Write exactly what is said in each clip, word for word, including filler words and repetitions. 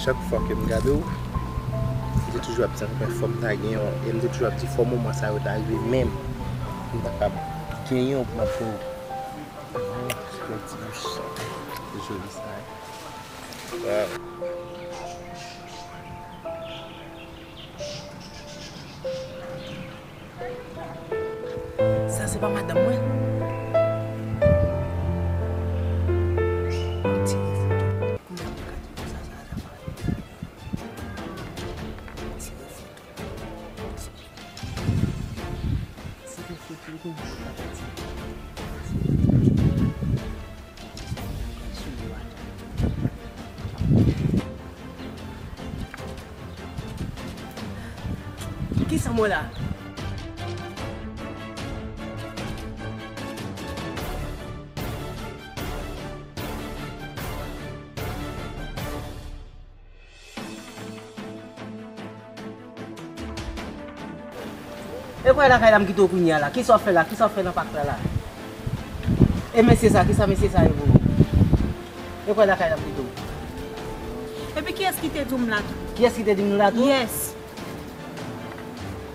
Chak fwa ke m gade w, m te toujou ap di anpwen fò m ta gen yon, e m te toujou ap di fò moman sa yo ta rive menm. M ta kab gen yon pou m ap fè w. Ti bèl ti bouch joli sa. Waw. Sa se pa madanm mwen. Ti rezon. Kounya m te ka di konsa sa, sa pa. Ti rezon. Si te fout li, kounya li pa pati. Kisa m wè la? E kwè lakay la m kite w kounya la. Kisa w fè la? Kisa w fè nan pak la la? E mesye sa, kisa mesye sa ye pou ou? E kwè lakay la m kite w. Epi kiyès ki te di w m la tou? Kiyès ki te di m nou la tou? Yes.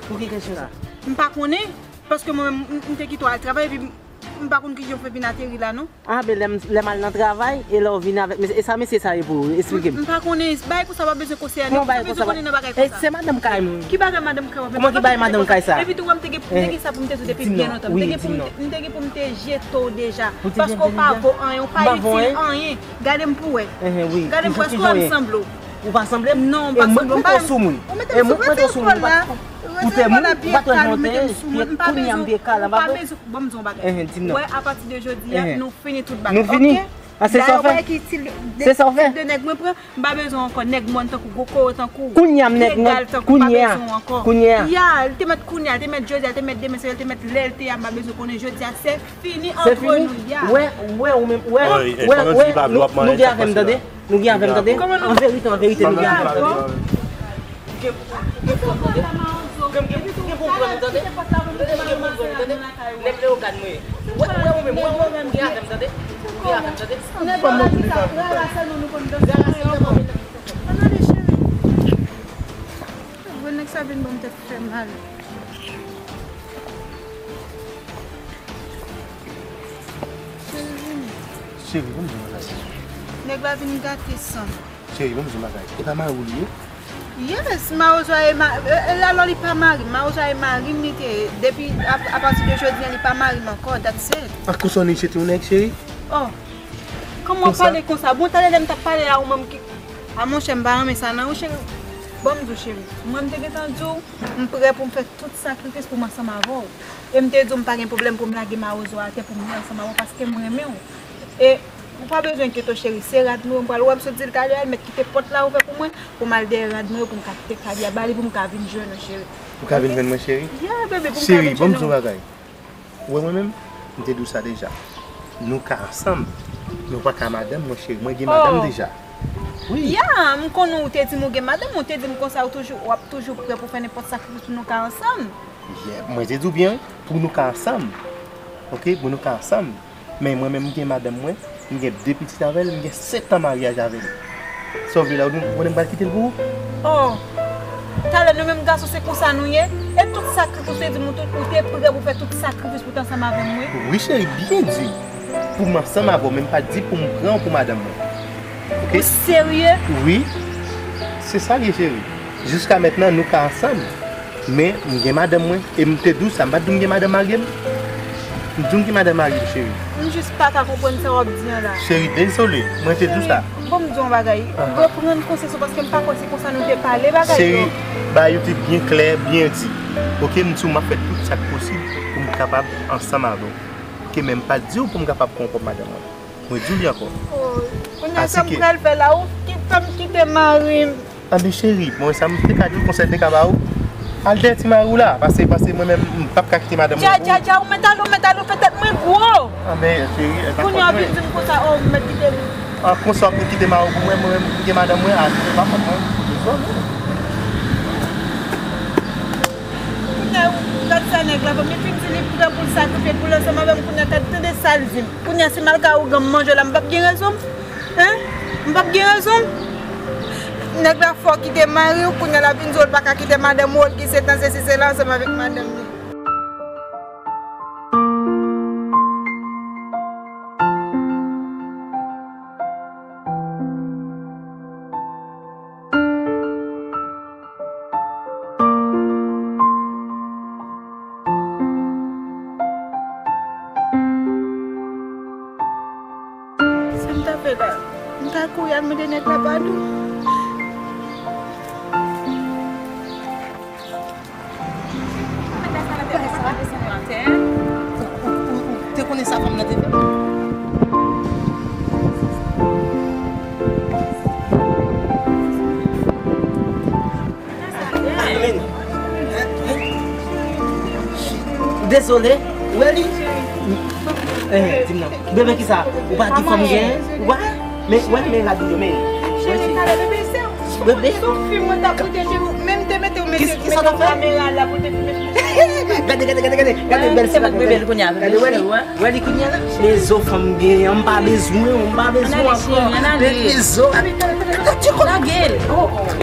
Pou ki kesyon sa? M pa konnen, paske mwen menm, m, m te kite w al travay, epi m, m pa konn kijan w fè vin ateri la non. Ah, men lè m, lè m al nan travay, e lè w vin avèk mesye, e sa mesye sa ye pou ou? Esplike m. M, m pa konnen, bagay konsa pa bezwen konseye a, nou pa bezwen konnen nan bagay konsa. E se madanm kay mwen. Ki bagay madanm kay w ap fè? Kòman ki bagay madanm kay sa? Epi tou, wè, m te gen, m te gen sa pou m te di w depi byen lontan. M te gen pou m te, m te gen pou m te jete w deja. Paske w pa vo anyen, w pa itil anyen. Gade m pou wè. Gade m pou wè, èske w ansanble w? Ou pa sanble m? Non, m pa sanble w. E mwen k mete w sou moun. Ou mete m sou, rete w la. Rete w la byen kalm, mete m sou moun. M pa bezwen, ou pa bezwen. Ban m di w yon bagay. Wè, apati de jodi a, nou fini tout bagay. Nou fini? Ah, se sa w fè? Se sa w fè? Dayè, wè ki tip de nèg mwen pran, m pa bezwen ankò nèg mòn tankou gwo kowo tankou w. Kounya m nèg mòn, kounya, kounya. Ya, li te mèt kounya, li te mèt jodi a, li te mèt demen, se li te mèt lè l te a, m pa bezwen konnen jodi a, se fini antre nou, ya. Wè, wè, ou menm, wè, wè, wè, nou, nou gen avè m, tande? Nou gen avè m, tande? An verite, an verite, nou gen avè m, tande? Ou gen, ou gen, ou gen pou w pran m, tande? Ou gen pou w pran m, tande? Nèg Leyogàn mwen ye. Wè, wè, ou menm, wè, wè, ou gen avè m, tande? Ou gen avè m, tande? Nèg Leyogàn ki sa, rara sèlman nou konn danse. Rara sèlman. Ann ale, cheri. Vre nèg sa vin ban m tèt fè mal. Cheri, vini. Cheri, ban m di w yon bagay. Nèg la vin gate san. Cheri, ban m di w yon bagay. E pa mari w li ye? Yes, mawozo a e ma-, e, e, alò li pa mari m. Mawozo a e mari m, li te, depi a, apati de jodi a, li pa mari m ankò, that's it. A konsa w nèk jete yon nèg, cheri? Oh, kòman w pale konsa? Bon, talè lè m t ap pale a ou menm ki, a monchè, m pa renmen sa nan ou, cheri. Ban m di w, cheri. Mwen, m te gentan di w, m prè pou m fè tout sakrifis pou m ansanm avè w. E m te di w m pa gen pwoblèm pou m lage mawozo atè pou m vin ansanm avè w paske m renmen w. E ou pa bezwen enkyete w, cheri. Se rad mwen yo m pral wè m sot di l talè a, l mèt kite pòt la ouvè pou mwen, pou m al dèyè rad mwen yo pou m ka kite kay la ba li pou m ka vin jwenn ou, cheri. Ou ka vin jwenn mwen, cheri? Yeah, baby, pou m ka vin jwenn ou. Cheri, ban m di w yon bagay. Ou wè mwen menm, m te di w sa deja. Nou ka ansanm, men w pa ka madanm mwen, cheri. Mwen gen madanm deja. Wi. Ya, m konnen ou te di m ou gen madanm, ou te di m konsa ou toujou, w ap toujou prè pou fè nenpòt sakrifis pou nou ka ansanm. Yeah, mwen te di w byen, wi, pou nou ka ansanm. Oke, pou nou ka ansanm. Men mwen menm, m gen madanm mwen, m gen de pitit avè l, m gen sèt an maryaj avè l. Sa w vle la, ou konnen m pral kite l pou ou? Oh! Talè nou menm gason se konsa nou ye. E tout sakrifis ou te di m ou te, ou te prè pou fè tout sakrifis pou w t ansanm avè m, wi. Wi, cheri, byen di. Pou m ansanm avè w, men m pa t di pou m pran w pou madanm mwen. Oke? Ou serye? Wi. Se sa l ye, cheri. Jiska mentnan, nou ka ansanm. Men, m gen madanm mwen, e m te di w sa, m pa t di w m gen madanm marye m? M di w m gen madanm marye m, cheri. M jis pa ka konprann sa w ap di an la. Cheri, dezole, mwen te di w sa. Bon, m di w yon bagay. Aha. Reprann konsyans ou, paske m pa kwè se konsa nou te pale bagay yo. Cheri, bagay yo te byen klè, byen di. Oke, m di w m ap fè tout sa k posib pou m kapab ansanm avè w. Oke, men m pa t di w pou m kapab pran w kòm madanm mwen. Mwen di w li ankò. Oh, kounye a sa m pral fè la, ou ki fè m kite mari m. Anben cheri, bon, sa m te ka di w, konsèy m te ka ba w, al dèyè ti mari w la, paske, paske mwen menm, m p ap ka kite madanm mwen pou ou. Dja, dja, dja, ou mèt ale, ou mèt ale, ou fè tèt mwen gwo. Anben cheri, e pa fòt mwen. Kounye a w vin di m konsa, oh, ou mèt kite m. Ah, konsa w ap kite mari w pou mwen, mwen menm, m gen madanm mwen, ah, se pa fòt mwen. Dezole. Kounye a, gad sa nèg la fè m, li fin di li prè pou l sakrifye l pou l ansanm avè m, kounye a, gad, tande sa l di m. Kounye a, si m al kay ougan m manje w la, m p ap gen rezon m? Hein? M p ap gen rezon m? Nèg la fò kite mari w, kounye a l ap vin di w l pa ka kite madanm ou, l gen sèt an, sesi sela, ansanm avèk madanm li. Sa m ta fè la? M ta kouri al mande nèg la padon. Ou te konnen sa fanm nan te fè? Men, dezole. Wè li. Eh, di m non. Bebe, kisa? Ou pa di fanm gen? Ou pa? Men, wè, men rad yo, men. Cheri, kale bebe, se ou. Bebe? Se yon fim mwen t ap pwoteje ou. Menm te mete ou mete, kisa, kisa w t ap fè? Kamera la pou te filme. Gade, gade, gade, gade. Gade bèl se bebe l kounye a. Gade, wè li. Wè li kounye a la. Men zo fanm gen, m pa bezwen, m pa bezwen ankò. Men zo. Lage l. Oh, oh.